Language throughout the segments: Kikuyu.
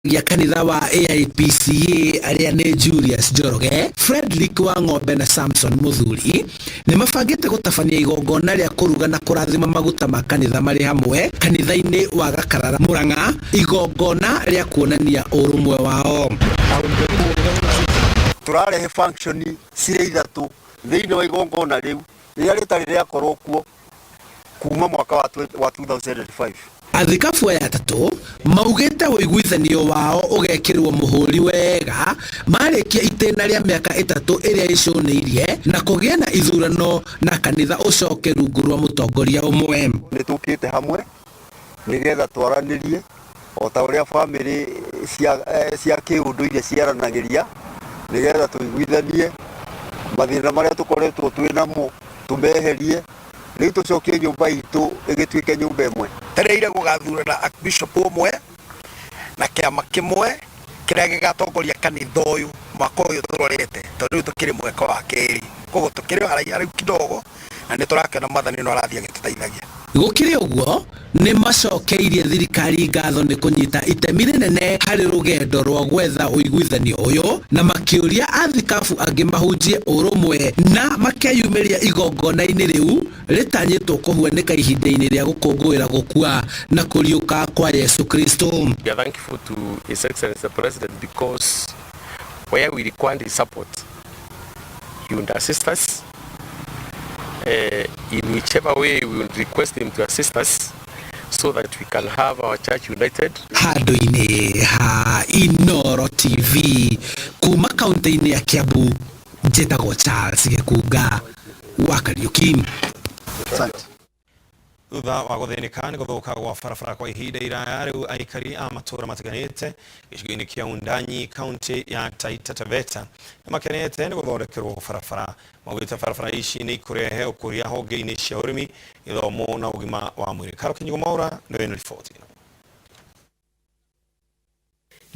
Ya kanitha wa AIPCA arĩa nĩ Julius Njoroge, Fredrick wa Ng'ombe na Samson Muthuri nĩ mabangĩte gũtabania igongona rĩa kũruga na kũrathima maguta ma kanitha marĩ hamwe kanitha-inĩ wa Gakarara Murang'a, igongona rĩa kuonania ũrũmwe wao. Tũrarehe function cirĩ ithatũ thĩinĩ wa igongona rĩu rĩrĩa rĩtarĩ rĩakorwo kuo kuma mwaka wa 2005. Athikabu aya atatũ maugĩte ũiguithanio wao ũgekĩrwo mũhũri wega marĩkia itĩna rĩa mĩaka 3 ĩrĩa ĩcũnĩirie na kũgĩa na ithurano na kanitha ũcoke rungu rwa mũtongoria ũmwe. Nĩ tũkĩte hamwe nĩgetha twaranĩrie o ta ũrĩa bamĩrĩ cia kĩũndũire ciaranagĩria, nĩgetha tũiguithanie mathĩna marĩa tũkoretwo twĩ namo tũmeherie, rĩu tũcokie nyũmba itũ ĩgĩtuĩke nyũmba ĩmwe. Tereire gũgathurana Archbishop ũmwe na kĩama kĩmwe kĩrĩa gĩgatongoria kanitha ũyũ mwaka ũyũ tũrorete, tondũ rĩu tũkĩrĩ mwaka wa kerĩ, koguo tũkĩrĩ haraiha rĩu kidogo, na nĩ tũrakena Mwathani no arathiĩ agĩtũteithagia. Gũkĩrĩ ũguo, nĩ macokeirie thirikari ngatho nĩ kũnyita itemi rĩnene harĩ rũgendo rwa gwetha ũiguithanio ũyũ, na makĩũria athikabu angĩ mahunjie ũrũmwe na makeyumĩria igongona-inĩ rĩu rĩtanyĩtwo kũhuanĩka ihinda-inĩ rĩa gũkũngũĩra gũkua na kũriũka kwa Yesu Kristo. We are thankful to His Excellency the President because where we required his support, he would assist us. In whichever way we would request him to assist us so that we can have our church united. Handũ-inĩ ha Inooro TV kuma kaunti-inĩ ya Kiambu, njĩtagwo Charles Gĩkunga wa Kariuki. Thutha wa gũthĩnĩka nĩ gũthũka gwa barabara kwa ihinda iraya, rĩu aikari a matũũra matiganĩte gĩcigo-inĩ kĩa Wundanyi kaunti ya Taita Taveta nĩ makenete nĩ gũthondekerwo barabara. Maugĩte barabara ici nĩ ikũrehe ũkũria honge-inĩ cia ũrĩmi, gĩthomo na ũgima wa mwĩrĩ. Karo Kinyugo Mwaura nĩwe wĩna riboti ĩno.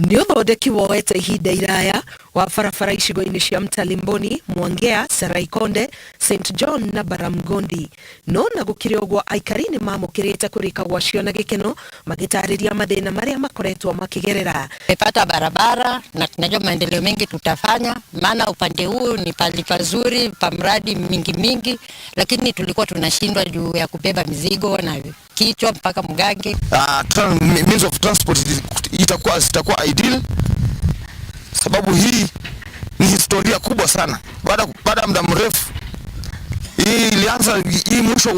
Nĩ ũthondeki woete ihinda iraya wa barabara icigo-inĩ cia Mtalimboni, Mwangea, Saraikonde, St John na Baramgondi. No na gũkĩrĩ ũguo, aikari nĩ mamũkĩrĩte kũrĩka gwacio na gĩkeno, magĩtarĩria mathĩna marĩa makoretwo makĩgerera. Tumepata barabara na tunajua maendeleo mengi tutafanya, maana upande huu ni pali pazuri pa mradi mingi mingi, lakini tulikuwa tunashindwa juu ya kubeba mizigo na kichwa mpaka Mgange. Means of transport zitakuwa ideal, sababu hii ni historia kubwa sana. Baada ya muda mrefu hii ilianza, hii mwisho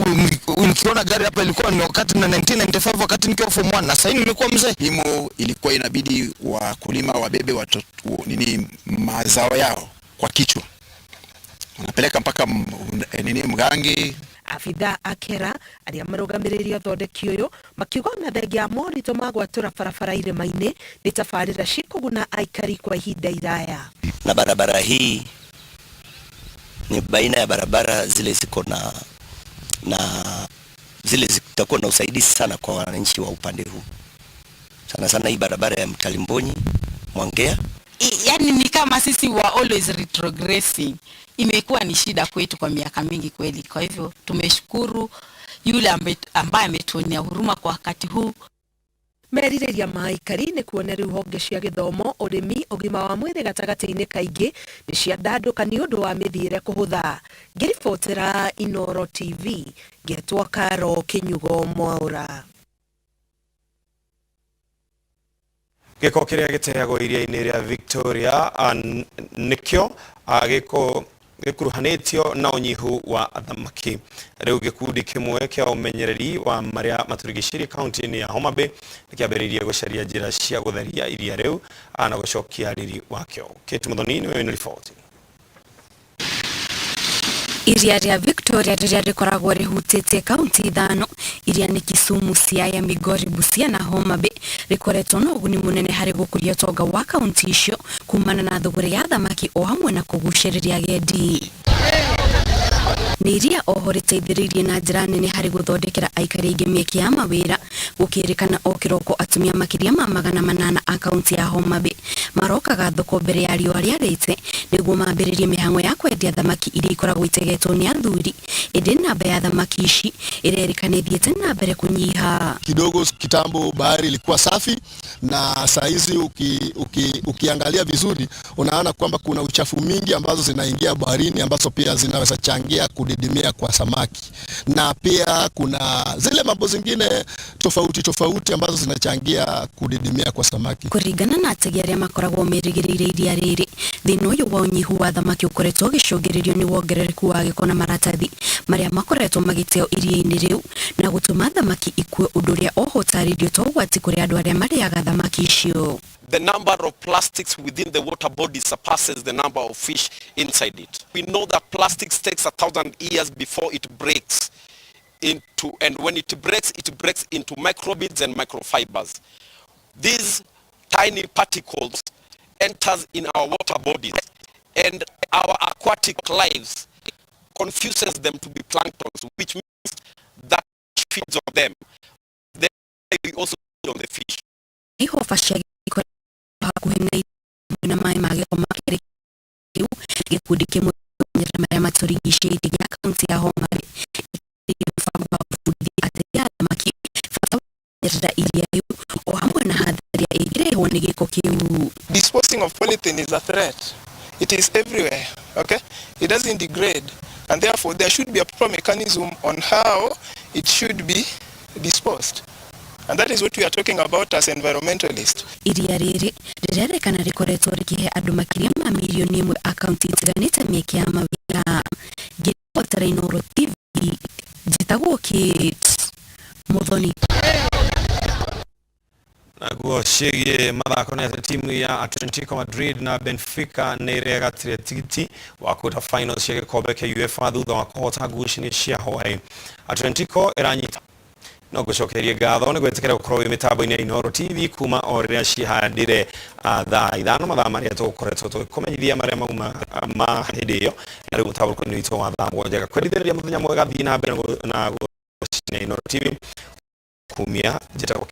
nikiona gari hapa ilikuwa ni wakati na 1995 wakati nikiwa form 1, na sasa nimekuwa mzee. Kilimo ilikuwa inabidi wakulima wabebe watoto, nini, mazao yao kwa kichwa, wanapeleka mpaka nini Mgange. Abithaa a KERA arĩa marũgamĩrĩire ũthondeki ũyũ makiuga ona thengia ya moritũ ma gwatũra barabara irĩma-inĩ nĩ tabarĩra cikũguna aikari kwa ihinda iraya. Na barabara hii ni baina ya barabara zile ziko na zile zitakuwa na usaidizi sana kwa wananchi wa upande huu, sana sana hii barabara ya Mtalimbonyi Mwangea. Yani ni kama sisi wa always retrogressing, imekuwa ni shida kwetu kwa miaka mingi kweli. Kwa hivyo tumeshukuru yule ambaye ametuonea huruma kwa wakati huu. Merirĩria ma aikari nĩ kuona rĩu honge cia gĩthomo, ũrĩmi, ũgima wa mwĩrĩ gatagatĩ-inĩ kaingĩ nĩ ciandandũka nĩ ũndũ wa mĩthiĩre kũhũtha. Ngĩribotera Inooro TV, ngetwo Karo Kinyugo Mwaura. Gĩko kĩrĩa gĩteagwo iria-inĩ rĩa Victoria nĩkĩo gĩko gĩkuruhanĩtio na ũnyihu wa thamaki. Rĩu gĩkundi kĩmwe kĩa ũmenyereri wa marĩa matũrigicĩirie kaunti-inĩ ya Homa Bay nĩkĩambĩrĩirie gũcaria njĩra cia gũtheria iria rĩu na gũcokia riri wakĩo. Kate Muthoni nĩwe wĩna riboti. Iria rĩa Victoria rĩrĩa rĩkoragwo rĩhutĩtie kaunti ithano iria nĩ Kisumu, Siaya, Migori, Busia na Homa Bay rĩkoretwo na ũguni mũnene harĩ gũkũria ũtonga wa kaunti icio kumana na thũgũrĩ ya thamaki o hamwe na kũgucĩrĩria agendi. Nĩ iria oho rĩteithĩrĩirie na njĩra nene harĩ gũthondekera aikari aingĩ mĩeke ya mawĩra, gũkĩrĩkana o kĩroko atumia makĩria ma 800 a kaunti ya Homa Bay Marokaga thoko mbere ya riũa rĩarĩte nĩguo mambĩrĩrie mĩhang'o ya kwendia thamaki iria ikoragwo itegetwo nĩ athuri, ĩndĩ namba ya thamaki ici ĩrerĩkana ĩthiĩte na mbere kũnyiha. Kidogo kitambo bahari ilikuwa safi, na saa hizi ukiangalia vizuri unaona kwamba kuna uchafu mingi ambazo zinaingia baharini ambazo pia zinaweza changia kudidimia kwa samaki, na pia kuna zile mambo zingine tofauti tofauti ambazo zinachangia kudidimia kwa samaki. Kũringana na ategi arĩa makoragwo merĩgĩrĩire iria rĩrĩ, thĩna ũyũ wa ũnyihu wa thamaki ũkoretwo ũgĩcũngĩrĩrio nĩ wongerereku wa gĩko na maratathi marĩa makoretwo magĩteo iria-inĩ rĩu na gũtũma thamaki ikue, ũndũ ũrĩa oho ũtarĩirio ta ũgwati kũrĩ andũ arĩa marĩaga thamaki icio. The number of plastics within the water body surpasses the number of fish inside it. We know that plastics takes 1,000 years before it breaks into, and when it breaks into microbeads and microfibers. These tiny particles enters in our water bodies, and our aquatic lives confuses them to be planktons, which means that feeds on them. Then we also feed on the fish. Ihoba cia gĩko hakuhĩ na iria na maĩ ma gĩko ma kĩrĩ kĩu gĩkundi kĩmwe kũmenyerera marĩa matũrigicĩirie gĩa kaunti ya Homa Bay mũbango wa gũbundithia ategi a thamaki bata wa kũmenyerera iria rĩu o hamwe na hathara ĩrĩa ĩngĩrehwo nĩ gĩko kĩu. Disposing of polythene is a threat. It is everywhere, okay? It doesn't degrade, and therefore there should be a proper mechanism on how it should be disposed. And that is what we are talking about as environmentalists. Iria rĩrĩ rĩrerĩkana rĩkoretwo rĩkĩhe andũ makĩria ma mirioni 1 a kaunti itiganĩte mĩeke ya mawĩra. Ngĩribotera Inooro TV, njĩtagwo Kate Muthoni. Naguo ciĩgiĩ mathako nĩ atĩ timu ya Atletico Madrid na Benfica nĩ iregatire tigiti wa quarter finals cia gĩkombe kĩa UEFA thutha wa kũhota ngucanio cia hwaĩ. Atletico ĩranyita no ngũcokerie ngatho nĩ gwĩtĩkĩra gũkorwo wĩ mĩtambo-inĩ ya Inooro TV kuma o rĩrĩa cihandire thaa 5, mathaa marĩa tũgũkoretwo tũgĩkũmenyithia marĩa mauma ma hĩndĩ ĩyo, na rĩu mũtambũrũko-inĩ witũ wa thaa 7. Kwendithĩrĩria mũthenya mwega, thiĩ na mbere na gũcinia Inooro TV kumia. Njĩtagwo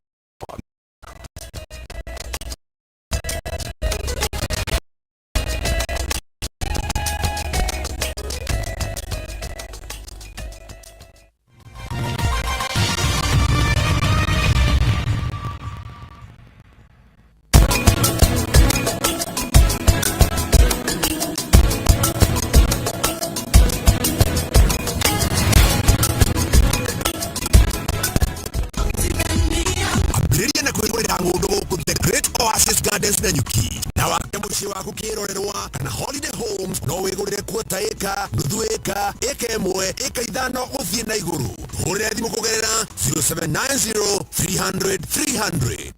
Ambĩrĩria na kwĩgũrĩra ng'ũndũ gũkũ The Great Oasis Gardens Nanyuki, na wake mũciĩ waku kĩrorerwa kana holiday homes. No wĩgũrĩre quarter ĩka, nuthu ĩka, ĩka 1, ĩka 5 gũthiĩ na igũrũ. Hũrĩra thimũ kũgerera 0790 300 300.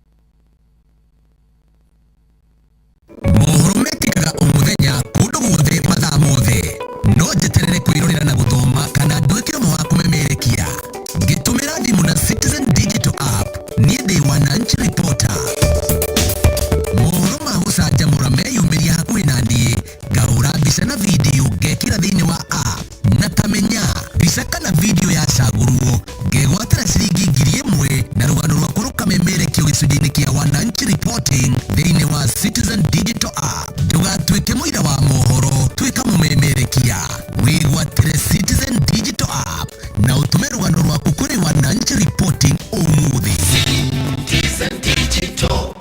Mohoro mekĩkaga o mũthenya kũndũ guothe mathaa mothe, no njeterere kwĩrorera na gũthoma kana nduĩke ũmwe wa kũmemerekia ngĩtũmĩra thimũ na Citizen Digital App. Niĩ ndĩ Wananchi Reporter. Mohoro ma gũcanjamũra meyumĩria hakuhĩ na niĩ, ngahũra mbica na video ngekĩra thĩinĩ wa app, na tamenya mbica kana video yacagũrwo ngegwatĩra ciringi 1000 na rũgano rwakwa rũkamemerekio gĩcunjĩ-inĩ kĩa Wananchi Reporting thĩinĩ wa Citizen Digital App. Ndũgatuĩke mũira wa mohoro, tuĩka mũmemerekia. Wĩgwatĩre Citizen Digital App na ũtũme rũgano rwaku kũrĩ Wananchi Reporting ũmũthĩ. Citizen Digital.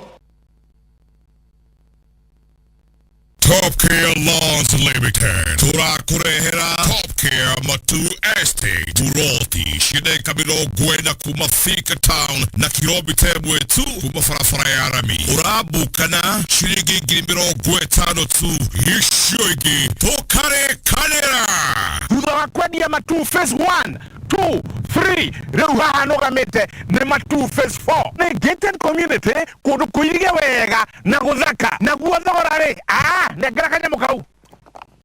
Top Care Lawns Limited tũrakũrehera Top Care Matu Estate Buroti cideka 40 kuma Thika Town na kilomita 1 tu kuma barabara ya rami, ũrambukana ciringi 50,000 tu, icio ingĩ tũkarĩkanĩra. Thutha wa kwendia Matu phase 1, 2, 3, rĩu haha nũgamĩte nĩ Matu phase 4, nĩ gated community, kũndũ kũirige wega na gũthaka, naguo thogora rĩ, nengera kanyamũ kau.